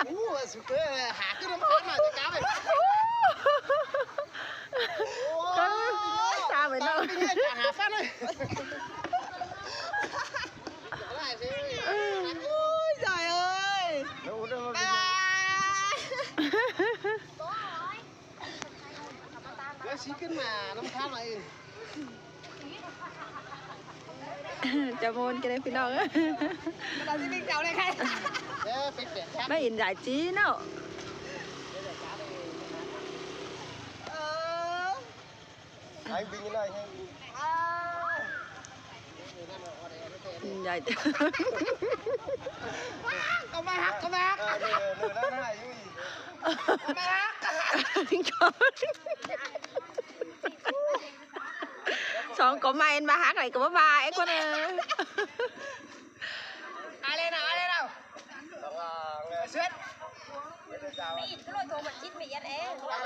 ໂອ້ ສຸດເດີ ຫາຂຶ້ນນຳຄັນມາຈະກັບເລີຍ. ໂອ້ຍ ຕາມໄປເນາະ ຕາມໄປເລີຍ ຫາຟັນເລີຍ. ໂອ້ຍ ໃຫຍ່ເອີຍ ບາຍບາຍ. ດຽວຊິຂຶ້ນມານຳທາງເອງ ຈະມ່ວນກັນເດ້ພີ່ນ້ອງເອີຍ. ມາອິນໃຫຍ່ຈີເນາະ ເອີ ໃຫຍ່ ເອົາມາຮັກ ເອົາມາຮັກ ເອີ ເດີ ເດີ ນັ້ນນະ ຢູ່ອີກ ເອົາມາຮັກ ສອງກໍມາເຫັນມາຮັກໄດ້ກໍບໍ່ມາ ໄອ້ຄົນເອີຍ. ອາເລນາ ອາເລນາ ເຊີດ ມີໂທລະໂທມາຈິດແມ່ນແອງ.